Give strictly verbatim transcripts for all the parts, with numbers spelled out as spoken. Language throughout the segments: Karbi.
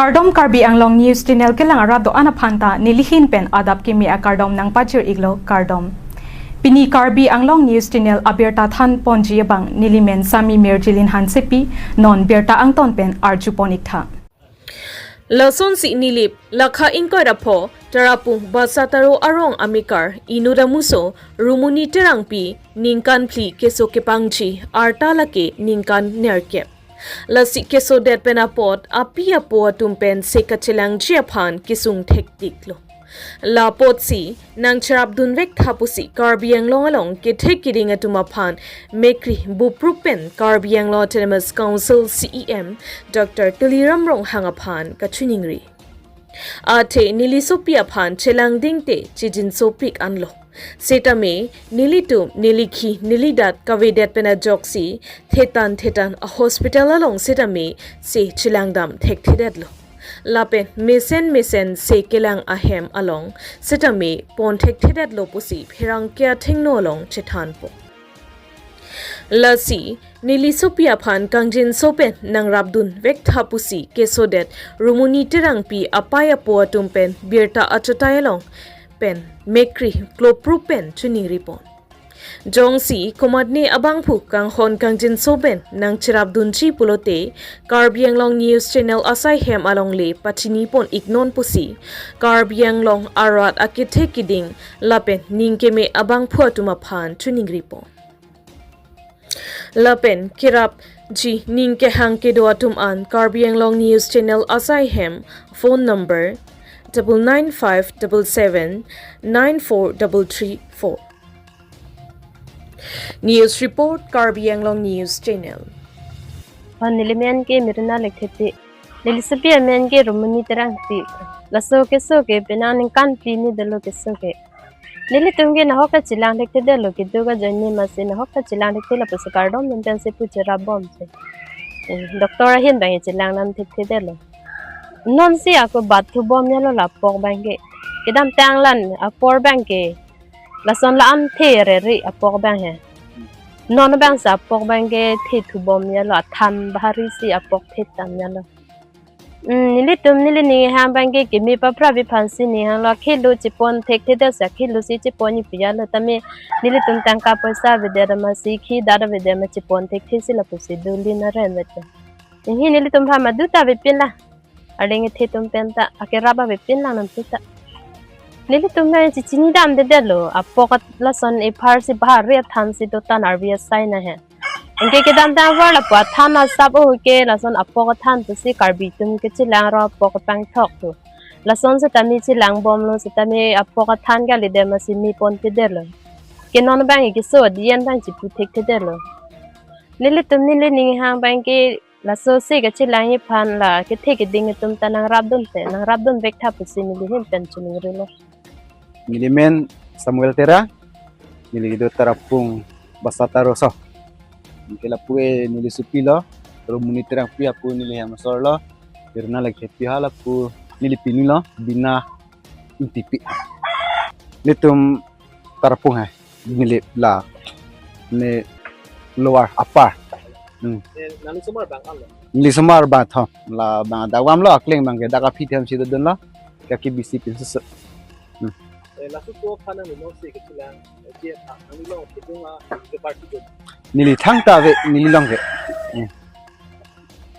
Kardom, Karbi Anglong News Channel kelang arat do-an aphan ta nelihin pen adap kimi akardom nangpachir iklo, kardom. Pini Karbi Anglong News Channel abirta than ponji abang nelimen Sami Mirjilin Hansepi, non birta angton pen arju pon iktha. Lasonsi Nilip lakha ingkoi ra pho Tarapung Basataro arong amekar inut amuso Rumuni Terangpi ningkan phli keso kepangji arta lake ningkan nerkep. Lasi kesodet pen apot api apo atum pen se kachelangji aphan kesung thektiklo. La apotsi nangcherapdun vektha pusi Karbi Anglong along kethek kiding atum aphan mekri buprup pen Karbi Anglong Autonomous Council C E M Doctor Tuliram Ronghang aphan kachiningri. Athe neli sopi aphan chelangding te chejinso pik anlo. Setame nelitum, neli khi, neli dat kavedet pen ajoksi thetan thetan a hospital along setame se chelangdam thekthedetlo. Lapen mesen mesen se kelang ahem along setame pon thekthedetlo pusi pherangke athengno along chethanpo. Lasi neli sopi aphan kangjinso pen nangrapdun vektha pusi kesodet Rumuni Terangpi apei apo atum pen birta achatai along pen mekri kloprup pen chiningri pon. Jongsi komatne abangphu kanghon kangjinso pen nangcherapdunji pulote Karbi Anglong News Channel asai hem alongle pachini pon iknon pusi Karbi Anglong arat akethek kiding lapen ning keme abangphu atum aphan chiningri pon. Lapen kerapji ning kehang kedo atum an Karbi Anglong News Channel asai hem, phone number double nine five double seven nine four double three four. News report, Karbi Anglong News Channel. Phan neli men ke Mirina Lekthepi. Neli sopi amen ke Rumuni Terangpi. Laso keso ke penang ningkan phli ni dolo keso ke. Nelitum ke nahok kachelang thekthedetlo, kedo kajoine masi nahok kachelang thekthe lapusi kardom pen pensi pu cherapbomsi. Eh, doctor ahin abang chelangdam thekthedetlo. Nonsi ako bat thubom yalo la apok abang ke. Kedamtang lan apor abang ke lason la-an the rere apok abang he. Non abangsi apok abang ke the thubom yalo, athan bahari si apok the tam yalo. Hmm, nelitum neli ning hang abang ke keme paprap aphansi ning hanglo, akhilo chepon thekthedetsi akhilo si chepon ipi yalo tame nelitum tangka poisa avedet masi khi dat avedet ma chepon thekthesi lapusi duli na ren vet. Ninghi nelitum aphan madu ta avepin la. Arleng ethe atum pen ta akerap avepin lang nangtu ta. Nelitum na chechinidamdedetlo. Apok at-, lason epharsi bahari athansi dotan arvi asai na he. Anke kedamtang apor lapu athan asap o ke lason apok athan pusi Karbi atum kechelang ra apok pangthok tu. Lason setame chelangbomlo, setame apok athan kalidet masi me ponpedetlo. Ke non abang keso diyan abang chepu thekthedetlo. Nelitum neli ning hang abang ke laso se kachelangji aphan la kethek kiding atum ta nangrapdun te, nangrapdun vektha pusi neli ahin pen chiningrilo. Neli men Samuel Terang, neli kedo Tarapung Basataro aso. Anke lapu ke neli sopilo, Rumuni Terangpi apo neli hem asorlo, Mirina Lekthepi, hala apo neli pinilo, Bina Ingtipi. Nelitum Tarapung he, neli la, ne lower upper. Hmm. Eh, nangli somar abang anlo? Neli somar abang thom, la abang dak vamlo, akleng abang ke dak aphi themsi dodunlo, kaki bisi pinsusu. Hmm. Eh, laso ko aphan nangli nonsi kachelang, eh, je aphan nangli along kedung a, ke party dun. Neli thangta ave, neli along ke. Hmm.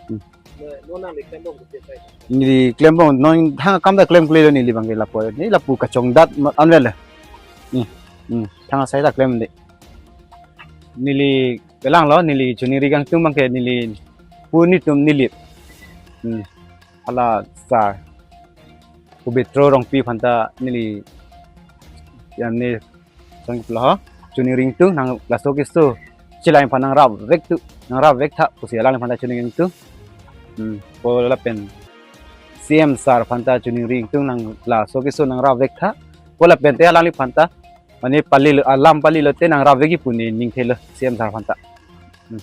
Hmm. Ne, non nangli klembom ke sai. Neli klembom, non thang akam ta klem klelo neli abang ke lapu. Neli lapu kachongdat ma-, anvel le. Hmm. Hmm. Thang asai ta klemde. Neli kelanglo, neli chiningri kangtung abang ke neli pu nelitum Nilip. Hmm. Hala sir Pabitra Rongpi aphan ta neli yam ne sang pula ho. Chiningri ingtung nang laso keso chelang aphan nangrap vek tu, nangrap vektha pusi alang aphan ta chiningri ingtung. Hmm. Ko lapen C M sir aphan ta chiningri ingtung nang laso keso nangrap vektha. Ko lapen te alang aphan ta mane palilo, alam palilo te nangrap vekji pu neli ningthelo C M sir aphan ta. Hmm.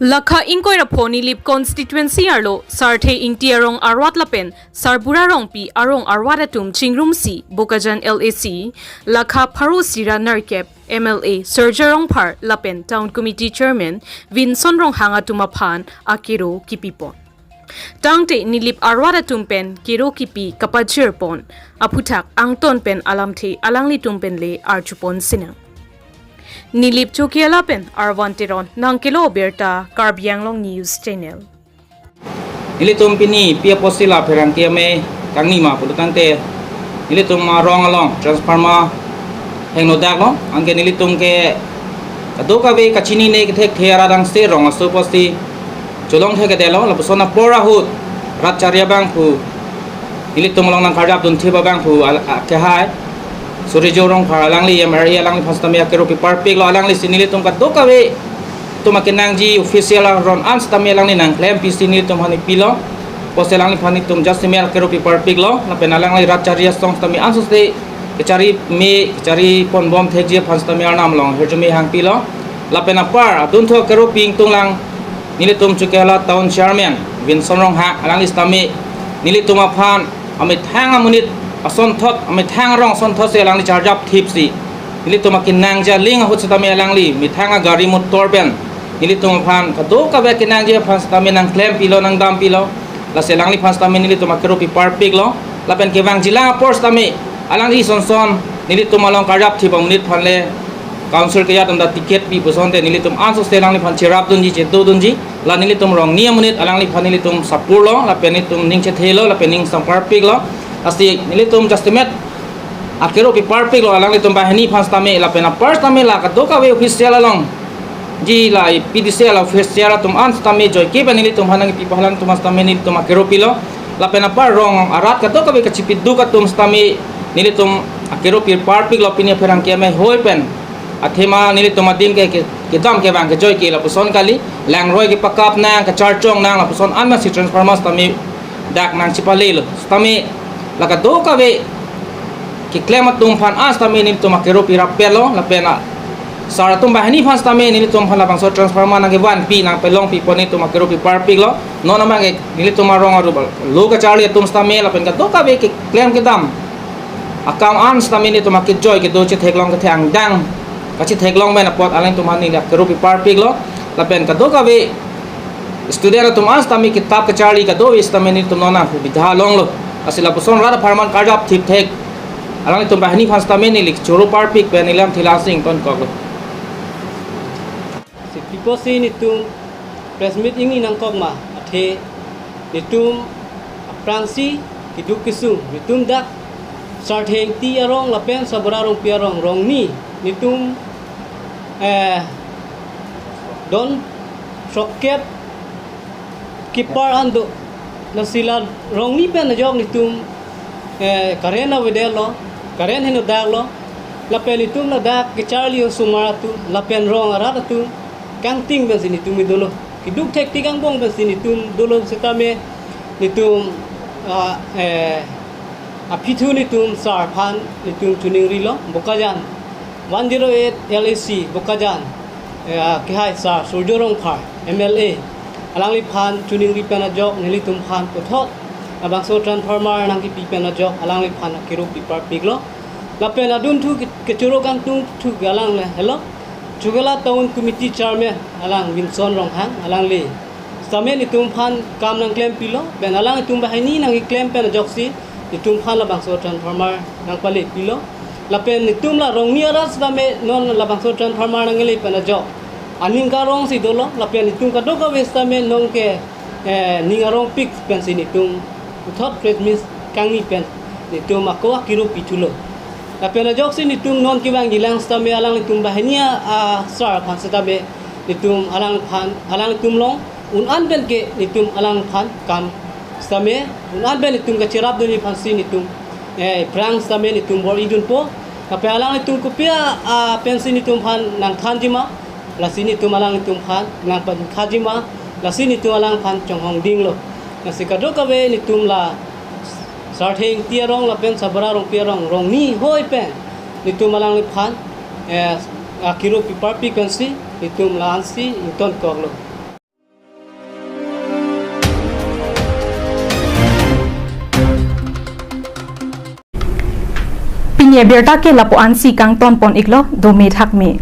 Lakha ingkoi ra pho Nilip constituency arlo Sarthe Ingti arong arwat lapen Sarbura Rongpi arong arwat atum chingrumsi Bokajan L A C lakha pharo isi ra nerkep M L A Surjya Rongphar lapen Town Committee Chairman Vinson Ronghang atum aphan akero kipipon. Tangte Nilip arwat atum pen kero kipi kapajirpon aphuthak angton pen alamthe alanglitum pen le arjupon sinang. Nilip Chokihola pen Arvan Teron nangkelo birta Karbi Anglong News Channel. Nelitum pini pi apotsi la pherangke amei kangni ma pulo tangte nelitum arong along transformer hengno dak lo, anke nelitum ke kadokave kachinine kethekthe arat angse rong aso apotsi cholong thekthedetlo, lapuson apor ahut rat charli abangphu nelitum along nangkarjapdun thip abangphu al-, a-, kehai Surjya Rongphar alangli M R A alangliphan sitame akero piparpiklo, alanglisi nelitum kadokave atum akenangji official aron an sitame alangli nangklempi si nelitum aphan pilo. Apotsi alangliphan nelitum jasemet akero piparpiklo, lapen alangli rat charli asong sitame ansose kacharli me, kacharli ponbom thekji aphan sitame arnam along hirjume hangpilo. Lapen apar adunthu akero pi ingtung lang nelitum Chokihola Town Chairman Vinson Ronghang alangli sitame nelitum aphan amethang amonit asonthot, amethang arong asonthotsi alangli charjap thipsi nelitum akenangji aling ahut sitame alangli methang agari motor pen nelitum aphan kadokave akenangji aphan sitame nangklempilo, nangdampilo. Lasi alangliphan sitame nelitum akero piparpiklo. Lapen kevangjilang apor sitame alangli sonson nelitum along karjap thip amonit aphan le council kejat anta ticket pi pusonte nelitum ansose alangliphan cherapdunji, chedodunji. La nelitum rongni amonit alangliphan nelitum sapurlo, lapen nelitum ning chethelo, lapen ning samparpiklo. Lasi nelitum jasemet akero piparpiklo alanglitum banghini aphan sitame, lapen apar sitame la kadokave official alongji la P D C L official atum an sitame joike pen nelitum aphan nangkipi pahlang atum sitame nelitum akero pilo. Lapen apar rong arat kadokave kachipiduk atum sitame nelitum akero piparpiklo pini apherangke amei hoi pen. Athema nelitum adim ke, ke, kedam kevang ke joike lapuson kali, langroi kepakap nang, kacharchong nang lapuson anmasi transformer sitame dak nangchipalelo. Sitame la kadokave keklem atum aphan an sitame nelitum akero pirap pelo, lapen a sar atum banghini aphan sitame nelitum aphan labangso transformer nangkevanpi nangpelongpipon nelitum akero piparpiklo. Non abang ke nelitum arong arup lo kacharli atum sitame lapen kadokave keklem kedam akam an sitame nelitum akejoi kedo chetheklong kethe angdeng kachetheklong pen apot alangtum aphan neli akero piparpiklo. Lapen kadokave student atum an sitame kitap kacharli kadokave sitame nelitum non asubidha longlo. Lasi lapuson rat apharman karjap thipthek alangtum banghini aphan sitame neli choro parpik pen neli lamthe la-an si ingtonkoklo. Si pi apotsi nelitum press meet ingni nangkok ma athe nelitum aphrangsi keduk kesung nelitum dak Sarthe Ingti arong lapen Sarbura Rongpi arong rongni nelitum, eh, don throkkep kepar an do. Lasi la rongni pen ajok nelitum, eh, current avedetlo, current heno daklo, lapen nelitum ladak kacharli osomar atum lapen rong arat atum kangting pensi nelitum dolo. Keduk thektik angbong pensi nelitum dolo sitame nelitum, ah, eh, aphi thu nelitum sar aphan nelitum choningrilo, Bokajan one zero eight L A C Bokajan, eh, kehai sar Surjya Rongphar M L A alangliphan choningri pen ajok nelitum aphan puthot labangso transformer nangkipi pen ajok alangliphan akero piparpiklo. Lapen adunthu ke-, kechoro kangtungthu ke alang le helo Chokihola Town Committee Chairman alang Vinson Ronghang alangli sitame nelitum aphan kam nangklempilo, pen alangtum banghini nangkeklem pen ajoksi nelitum aphan labangso transformer nangpalepilo. Lapen nelitum la rongni arat sitame non labangso transformer nangle pen ajok aning karongsi dolo, lapen nelitum kadokave sitame non ke, eh, ning arongpik pensi nelitum puthot press meet kangni pen nelitum ako akero pithulo. Lapen ajoksi nelitum non kevangjilang sitame alanglitum banghini a, a sar aphan sitame nelitum alangphan, alangtum along un-an pen ke nelitum alangphan kam sitame un-an pen nelitum kacherapdunji aphansi nelitum, eh, aphrang sitame nelitum bor-idunpo. Lapen alanglitum kopi a, a pensi nelitum aphan nangthanji ma, lasi nelitum alangtum aphan nangpathanji ma, lasi nelitum alangphan chonghongdinglo. Lasi kadokave nelitum la Sarthe Ingti arong lapen Sarbura Rongpi arong rongni hoi pen nelitum alangliphan, eh, akero piparpik pensi nelitum la-an si ingtonkoklo. Pini abirta ke lapu-an si kangton pon iklo, dome thakme.